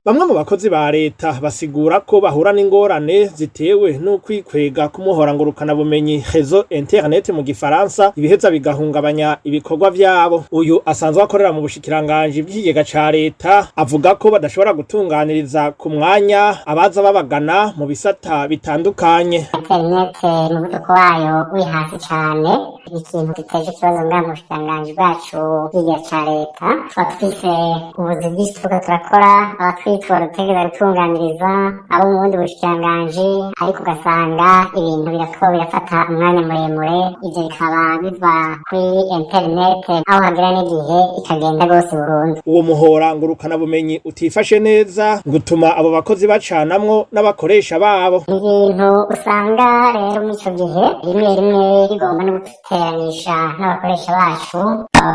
Bamwe mu bakozi ba leta basigura ko bahura n'ingorane zitewe n'ukwikwega k'umuhora ngurukanabumenyi, réseau internet mu gifaransa, ibiheza bigahungabanya ibikorwa vyabo. Uyu asanzwe akorera mu bushikiranganji bw'ikigega ca leta avuga ko badashobora gutunganiriza ku mwanya abaza babagana mu bisata bitandukanye. Interinete, umuvuduko wayo uri hasi cane, ikintu giteje ikibazo ngaha mu bushikiranganji bwacu bw'ikigega ca leta. Tuba dufise ubuzi bwinshi turiko turakora, abatwitura dutegereza gutunganiriza, abo mu bundi bushikiranganji, ariko ugasanga ibintu birako birafata umwanya muremure. Ivyo bikaba biva kuri interinete, aho hagera n'igihe ikagenda rwose burundu. Uwo muhora ngurukanabumenyi utifashe neza ngo utuma abo bakozi bacanamwo n'abakoresha babo. Ibintu usanga rero muri ico gihe rimwe rimwe bigomba no guteranisha n'abakoresha bacu,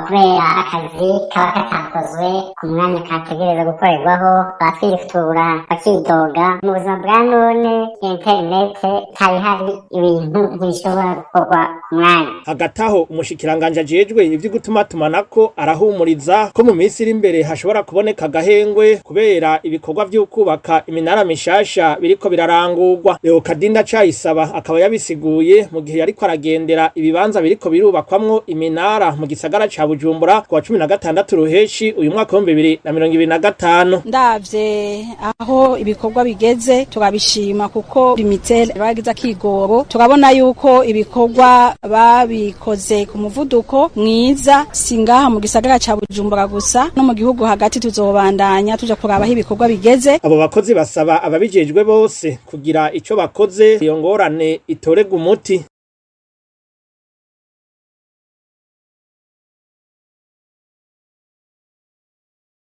kubera akazi kaba katakozwe ku mwanya kategereza gukorerwaho, abatwitura bakidoga. Mu buzima bwa none, interinete itabihari, ibintu ntibishobora gukorwa ku mwanya. Hagati aho, umushikiranganji ajejwe ivyo gutumatumanako arahumuriza ko mu minsi iri imbere hashobora kuboneka agahengwe, kubera ibikorwa vy'ukubaka iminara mishasha biriko birarangurwa. Leokadinda Cayisaba akaba yabisiguye mu gihe yariko aragendera ibibanza biriko birubakwamwo iminara mu gisagara ca Bujumbura ku wa 16 Ruheshi uyu mwaka w'2025. Ndavye aho ibikorwa bigeze, turabishima, kuko Lumitel bagize akigoro. Turabona yuko ibikorwa babikoze ku muvuduko mwiza. Singaha mu gisagara ca Bujumbura gusa, no mu gihugu hagati tuzobandanya tuja kuraba aho ibikorwa bigeze. Abo bakozi basaba ababijejwe bose kugira ico bakoze iyo ngorane itoregwa umuti.